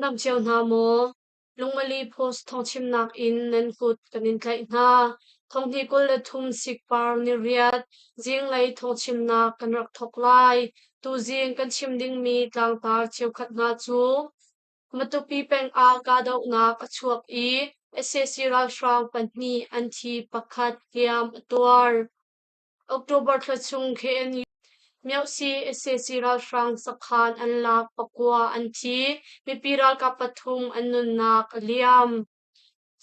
dam cio hna maw? Lungmali Post thawngchimnak in nan kut kan in tlaih hna. Thonghnih 23 sikpar niriat zinglei thawngchimnak kan rak thawk lai. Tuzing kan chim dingmi tlangtar cheukhat hna cu Matupi peng ah kahdohnak a chuak i sac ralhrang pahnih an thi pakhat hliam a tuar. October thla chung KNU Myohsi sac ralhrang sakhan an lak pakua an thi, mipi ralkap pathum an nunnak a liam.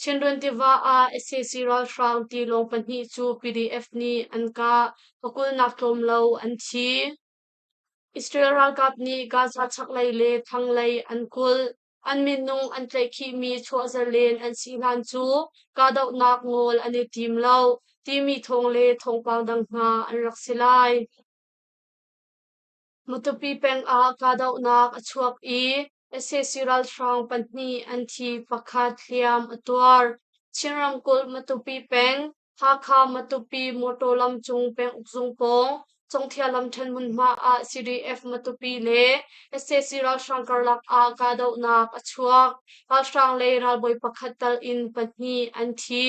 Chinrun tiva ah sac ralhrang tilawng pahnih cu PDF nih an kah, pakulnak tlawm lo an thi. Israel ralkap nih Gaza chaklei le thlanglei an kulh. An minung an tlaihkhihmi chuah zalen an si hlan cu kahdohnak ngawl an i tim lo timi thawng le thawngpang dang hna an rak si lai. Matupi peng ah kahdohnak a chuak i sac ralhrang pahnih an thi pakhat hliam a tuar. Chin ramkulh Matupi peng Hakha-Matupi motor lam cung penguk zung pawng Congthia lamṭhen hmunhma ah CDF Matupi le sac ralhrang karlak ah kahdohnak a chuak. Ralhrang lei ralbawi pakhat tal in pahnih an thi,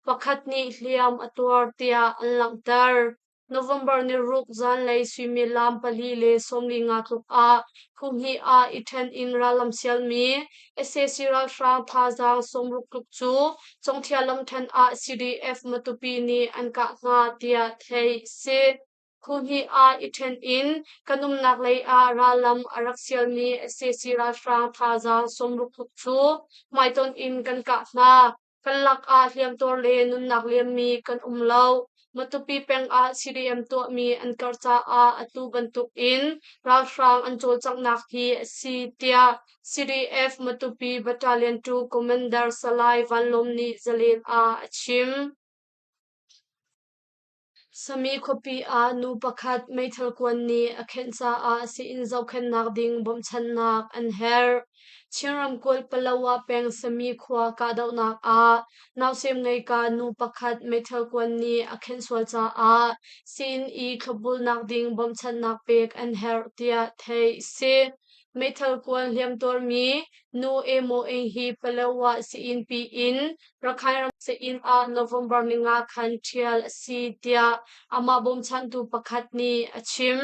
pakhat nih hliam a tuar tiah an langhter. November niruk zanlei suimilam 4:45 tluk ah phu hnih ah i ṭhen in rallam sialmi sac ralhrang thazaang 60 tluk cu Congthia lamṭhen ah CDF Matupi nih an kah hna tiah theih a si. Phu hnih ah i ṭhen in kan umnak lei ah rallam a rak sialmi sac ralhrang thazaang 60 tluk cu hmaitonh in kan kah hna. Kan lakah hliamtuar le nunnak liammi kan um lo. Matupi peng ah CDM tuahmi an karh caah atu bantuk in ralhrang an cawlcanghnak hi a si, tiah CDF Matupi Battalion 2 Commander Salai Van Lawm nih Zalen ah a chim. Sami khuapi ah nu pakhat meithal kuan nih a khenh caah sii-inn zohkhenhnak ding bawmhchanhnak an herh. Chin ramkulh Palawa peng Sami khua kahdohnak ah nausem ngeika nu pakhat meithal kuan nih a khenh sual caah sii-inn i thlopbulnak ding bawmhchanhnak pek an herh tiah theih a si. Meithal kuan hliamtuarmi nu Emaw Ing hi Palawa sii-inn pi in Rakhine ram sii-inn ah November ninga khan ṭhial a si tiah amah bawmchantu pakhat nih a chim.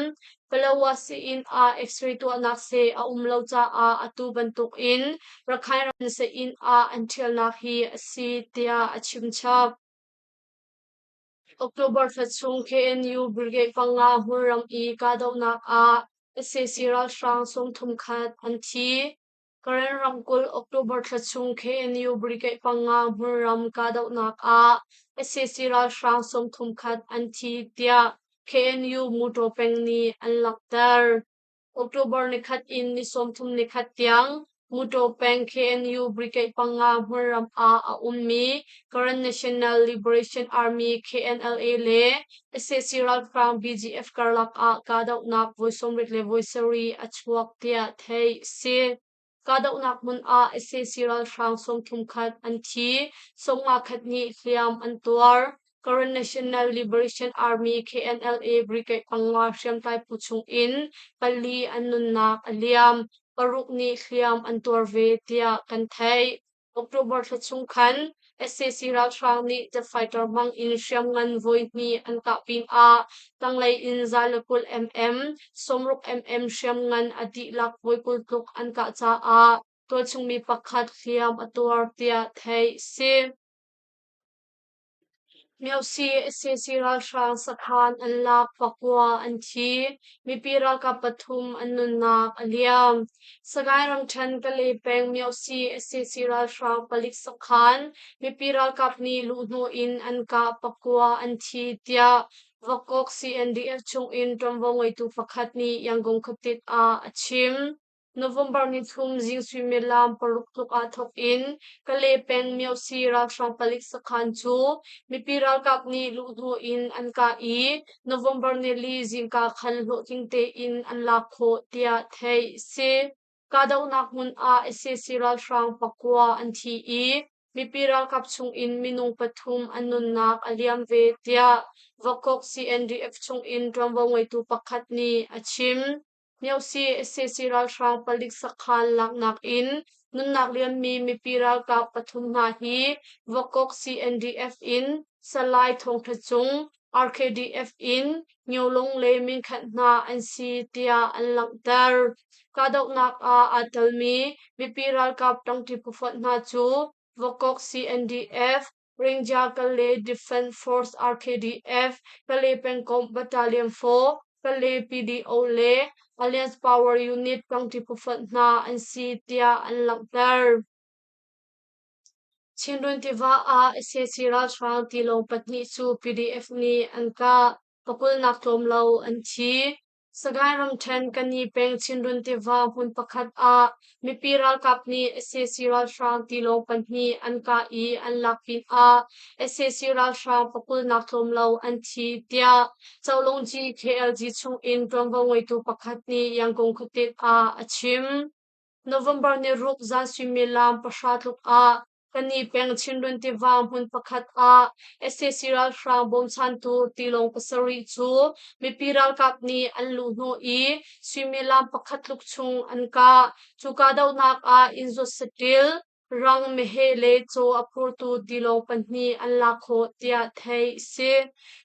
Palawa sii-inn ah X-ray tuahnak seh a um lo caah atu bantuk in Rakhine ram sii-inn ah an ṭhialnak hi a si tiah a chimchap. October thla chung KNU Brigade panga hmunram i kahdohnak ah sac ralhrang 30 khat an thi. Karen ramkulh October thla chung KNU Brigade panga hmunram kahdohnak ah sac ralhrang 30 khat an thi tiah KNU Mutaw peng nih an langhter. October nikhat in ni 31 tiang Mutaw peng KNU Brigade panga hmunram ah a ummi Karen National Liberation Army KNLA le sac ralhrang BGF karlak ah kahdohnak voi 67 a chuak tiah theih a si. Kahdohnak hmun ah sac ralhrang 30 khat an thi, 50 khat nih hliam an tuar. Karen National Liberation Army KNLA Brigade panga hriamtlai phu chung in pali an nunnak a liam, paruk nih hliam an tuar ve tiah kan theih. October thla chung khan sac ralhrang nih jet fighter hmang in hriamngan voi hnih an kah pinah tanglei in 120 mm, 60 mm hriamngan a dihlak voi 20 tluk an kah caah tualchung mi pakhat hliam a tuar tiah theih a si. Myosi sac ralhrang sakhan an lak pakua an thi. Mipi ralkap pathum an nunnak a liam. Sagaing ramṭhen Kalay peng Myosi sac ralhrang palik sakhan mipi ralkap nih luhhnawh in an kah pakua an thi tiah Vakok CNDF chungin ṭuanvo ngeitu pakhat nih Yangon khuatit ah a chim. November nithum zing suimilam paruk tluk ah thawk in Kalay peng Myosi ralhrang palik sakhan cu mipi ralkap nih luhhnawh in an kah i November nili zingka khan hlawhtling tein an lak khawh tiah theih a si. Kahdohnak hmun ah sac ralhrang pakua an thi i mipi ralkap chung in minung pathum an nunnak a liam ve tiah Vakok CNDF chung in ṭuanvo ngeitu pakhat nih a chim. Myosi sac ralhrang palik sakhan laknak in Nunnak liammi mipi ralkap pathum hna hi Vakok CNDF in Salai Thawng Tha Cung, RKDF in Nyolung le Minkhanh hna an si tiah an langhter. Kahdohnak ah aa telmi mipi ralkap ṭangṭi phufonh hna cu Vakok CNDF, Ringja Kale Defense Force RKDF, Kale pengkomh Battalion 4, Kale PDO le Alliance Power Unit ṭangṭi phufonh hna an si tiah an langhter. Chinrun tiva ah sac ralhrang tilawng pahnih cu PDF nih an kah. Pakulnak tlawm lo an thi. Sagaing ramṭhen Kani peng Chinrun tiva hmun pakhat ah mipi ralkap nih sac ralhrang tilawng pahnih an kah i an lak pinah sac ralhrang pakulnak tlawm lo an thi tiah Colungci KLG chungin ṭuanvo ngeitu pakhat nih Yangon khuatit ah a chim. November niruk zan suimilam 10 tluk ah Kani peng Chinrun tiva hmun pakhat ah sac ralhrang bawmchantu tilawng pasarih cu mipi ralkap nih an luhhnawh i suimilam pakhat tluk chung an kah. Cu kahdohnak ah innzuat saṭil, rang, meheh le caw a phurtu tilawng pahnih an lak khawh tiah theih a si.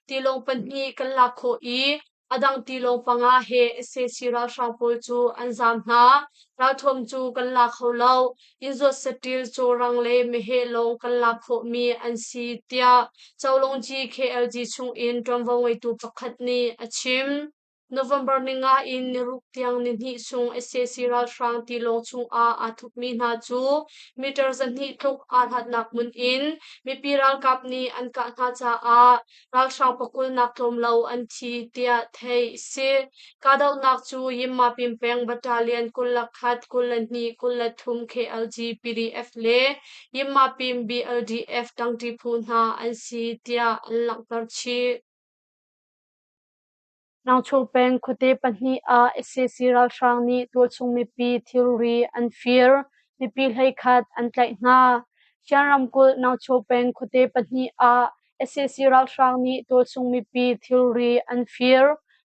Tilawng pahnih kan lak khawh i A dang tilawng panga he sac ralhrang pawl cu an zaam hna. Ralthuam cu kan la kho lo. Innzuat saṭil, cawrang le meheh lawng kan lak khawhmi an si tiah Colungci KLG chungin ṭuanvo ngeitu pakhat nih a chim. November ninga in niruk tiang nihnih chung sac ralhrang tilawng chungah aa thupmi hna cu meter 200 tluk aa hlatnak hmun in mipi ralkap nih an kah hna caah ralhrang pakulnak tlawm lo an thi tiah theih a si. Kahdohnak cu Yinmapin peng Battalion 21, 22, 23 KLG PDF le Yinmapin BLDF ṭangṭi phu hna an si tiah an langhter chih. Nangcho peng khuate pahnih ah sac ralhrang nih tualchung mipi thilri an fir, mipi 11 an tlaih hna. Shan ramkulh Nangcho peng khuate pahnih ah sac ralhrang nih tualchung mipi thilri an fir,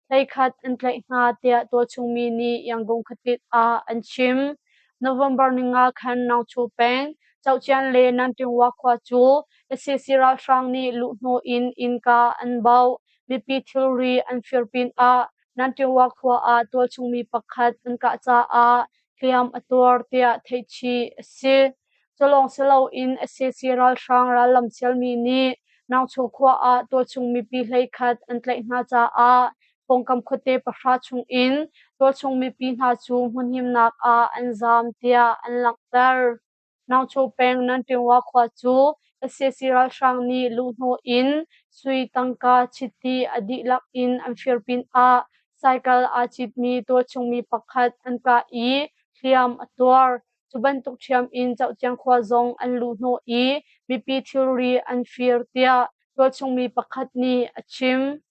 11 an tlaih hna tiah tualchung mi nih Yangon khuatit ah an chim. November ninga khan Nangcho peng Cohcian le Nantingwa khua cu sac ralhrang nih luhhnawh in innka an bauh. Mipi thilri an fir pinah Nantiwa khua ah tualchung mi pakhat an kah caah hliam a tuar tiah theihchih a si. Culawng si loin sac ralhrang rallam sialmi nih Nangcho khua ah tualchung mipi 11 an tlaih hna caah pawngkam khuate pahra chungin tualchung mipi hna cu hmunhimnak ah an zaam tiah an langhter. Nangcho peng Nantingwa khua cu sac ralhrang nih luhhnawh in sui tangka chiti a dihlak in an fir pinah cycle aa citmi tualchungmi pakhat an kah i hliam a tuar. Cu bantuk ṭhiam in Cohciang khua zong an luhhnawh i mipi thilri an fir tiah tualchungmi pakhat nih a chim.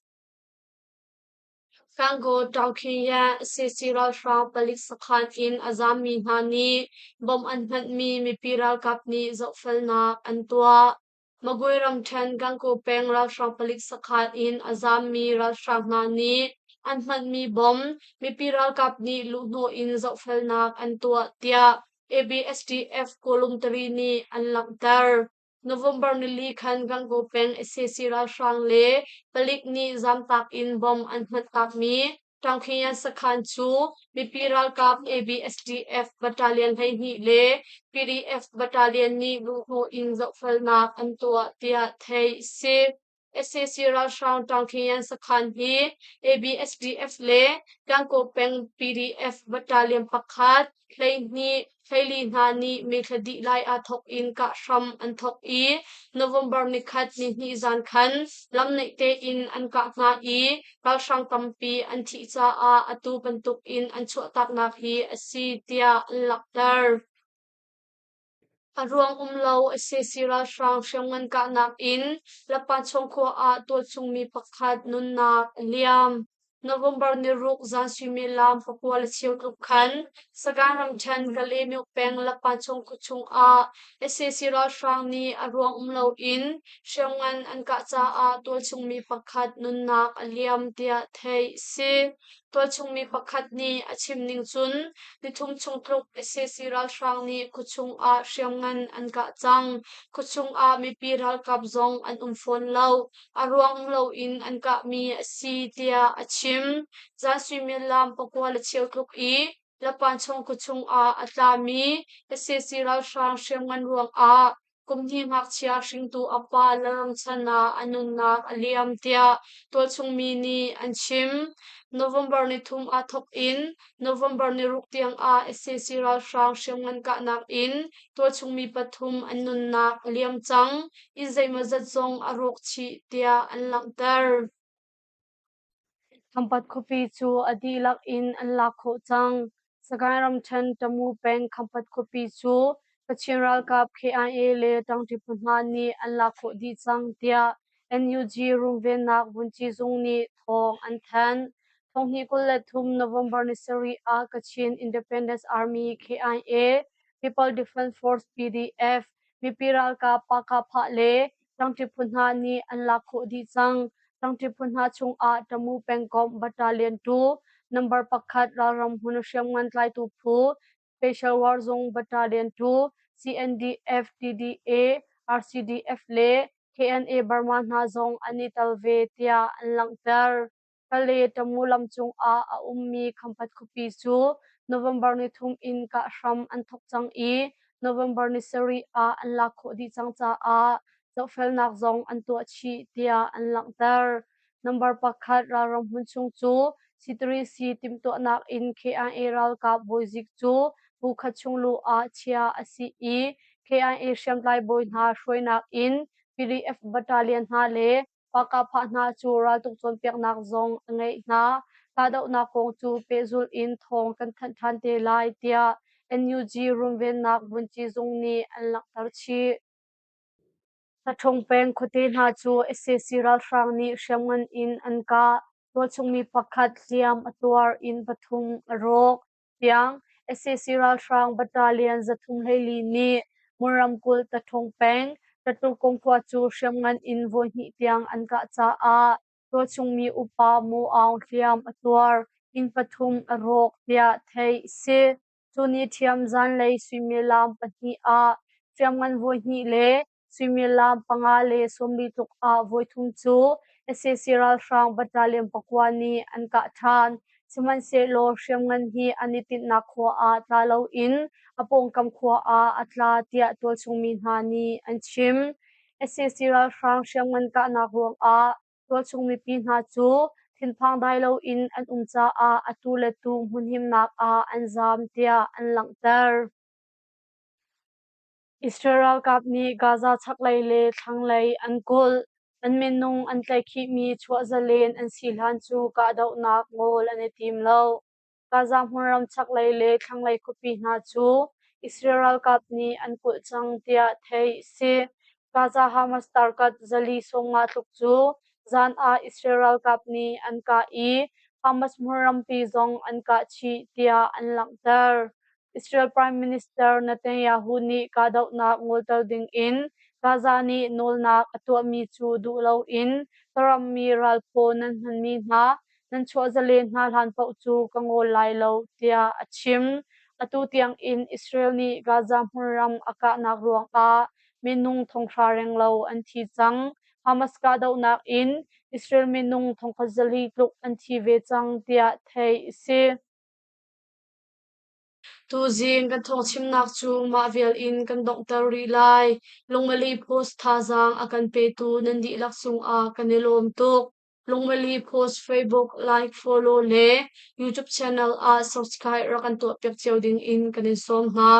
Kangaw Taungkhin sac ralhrang palik sakhan in a zaammi hna nih bomb an hmanhmi mipi ralkap nih zohfelnak an tuah. Magwe ramṭhen Gangaw peng ralhrang palik sakhan in a zaammi ralhrang hna nih an hmanhmi bomb mipi ralkap nih luhhnawh in zohfelnak an tuah tiah ABSDF Kawlungtari nih an langhter. November nili khan Gangaw peng sac ralhrang le palik nih zamtak in bomb an hmanhtakmi Taungkhinyan sakhan cu mipi ralkap ABSDF Battalion 12 le PDF Battalion nih luhhnawh in zohfelnak an tuah tiah theih a si. Sac ralhrang Taungkhinyan sakhan hi ABSDF le Gangaw peng PDF Battalion pakhat, 12, 14 hna nih May thla dih lai aa thawk in kah hram an thawk i November nikhat nihnih zan khan lamnaih tein an kah hna i ralhrang tampi an thih caah atu bantuk in an chuahtaknak hi a si tiah an langhter. A ruang um lo sac ralhrang hriamngan kahnak in Lapanchawng khua ah tualchung mi pakhat nunnak a liam. November niruk zan suimilam pakua le cheu tluk khan Sagaing ramṭhen Kalaymyo peng Lakpanchung khuachung ah sac ralhrang nih a ruang um loin hriamngan an kah caah tualchung mi pakhat nunnak a liam tiah theih a si. Tualchung mi pakhat nih a chim ning cun nithum chung tluk sac ralhrang nih khuachung ah hriamngan an kah cang. Khuachung ah mipi ralkap zong an um fawn lo. A ruang loin an kahmi a si tiah a chim. Zan suimilam pakua le cheu tluk i Lapanchung khuachung ah a tlami sac ralhrang hriamngan ruangah kum hnih ngakchia hringtu a pa Lalramchan ah a nunnak a liam tiah tualchung mi nih an chim. November nithum aa thawk in November niruk tiang ah sac ralhrang hriamngan kahnak in tualchung mi pathum an nunnak a liam cang. Inn zeimawzat zong a rawk chih tiah an langhter. Khampat khuapi cu a dihlak in an lak khawh cang. Sagaing ramṭhen Tamu peng Khampat khuapi cu Kachin ralkap KIA le ṭangṭi phu hna nih an lak khawh dih cang tiah NUG runvennak vunci zung nih thawng an thanh. Thonghnih 23 November ni sarih ah Kachin Independence Army KIA, People Defense Force PDF, mipi ralkap Pahkahphah le ṭangṭi phu hna nih an lak khawh dih cang. Ṭangṭi phu hna chungah Tamu pengkomh Battalion 2, number pakhat ralram hmun hriamngan tlaitu phu, Special War Zung Battalion 2, CNDF, TDA, RCDF le KNA Burma hna zong an i tel ve tiah an langhter. Kale Tamu lam cungah a ummi Khampat khuapi cu November nithum in kah hram an thawk cang i November ni sarih ah an lak khawh dih cang caah zohfelnak zong an tuah chih tiah an langhter. Number pakhat ralram hmun chung cu C3C timhtuahnak in KIA ralkap bawizik cu bu khat chung lu ah chia a si i KIA hriamtlai bawi hna hruainak in PDF battalion hna le Pahkahphah hna cu raltuk cawnpiaknak zong a ngeih hna. Kahdohnak kong cu pehzulh in thawng kan thanh ṭhan te lai, tiah NUG runvennak vunci zung nih an langhter chih. Saṭhawng peng khuate hna cu sac ralhrang nih hriamngan in an kah. Tualchungmi pakhat hliam a tuar, inn pathum a rawk. Tiang sac ralhrang battalion 314 nih Mon ramkulh Taṭhawng peng Tatukung khua cu hriamngan in voihnih tiang an kah caah tualchungmi upa Mu Aung hliam a tuar, inn pathum a rawk tiah theih a si. Cu ni ṭhiam zanlei suimilam pahnih ah hriamngan voihnih le Suimilam panga le sawmli tluk ah voithum cu sac ralhrang battalion pakua nih an kah ṭhan. Sihmanhsehlaw hriamngan hi an i tinhnak khua ah tla loin a pawngkam khua ah a tla tiah tualchung mi hna nih an chim. Sac ralhrang hriamngan kahnak ruangah tualchung mipi hna cu thinphang dai loin an um caah atu le tu hmunhimnak ah an zaam tiah an langhter. Israel ralkap nih Gaza chaklei le thlanglei an kulh. An minung an tlaihkhihmi chuah zalen an si hlan cu kahdohnak ngol an i tim lo. Gaza hmunram chaklei le thlanglei khuapi hna cu Israel ralkap nih an kulh cang tiah theih a si. Gaza Hamas tarkat zali sawmnga tluk cu zan ah Israel ralkap nih an kah i Hamas hmunrampi zong an kah chih tiah an langhter. Israel Prime Minister Netanyahu nih kahdohnak ngolter dingin Gaza nih nawlnak a tuahmi cu duh loin ka rammi ralphaw nan hmanmi hna nan chuah zalen hna hlan paoh cu ka ngawl lai lo tiah a chim. Atu tiangin Israel nih Gaza hmunram a kahnak ruangah minung thonghra renglo an thi cang. Hamas kahdohnak in Israel minung thongkhat zali tluk an thi ve cang tiah theih a si. Tuzing kan thawngchimnak cu mah vial in kan donghter rih lai. Lungmali Post thazaang a kan petu nan dihlak cungah kan i lawm tuk. Lungmali Post Facebook like, follow le YouTube channel ah subscribe rak kan tuahpiak cio ding in kan in sawm hna.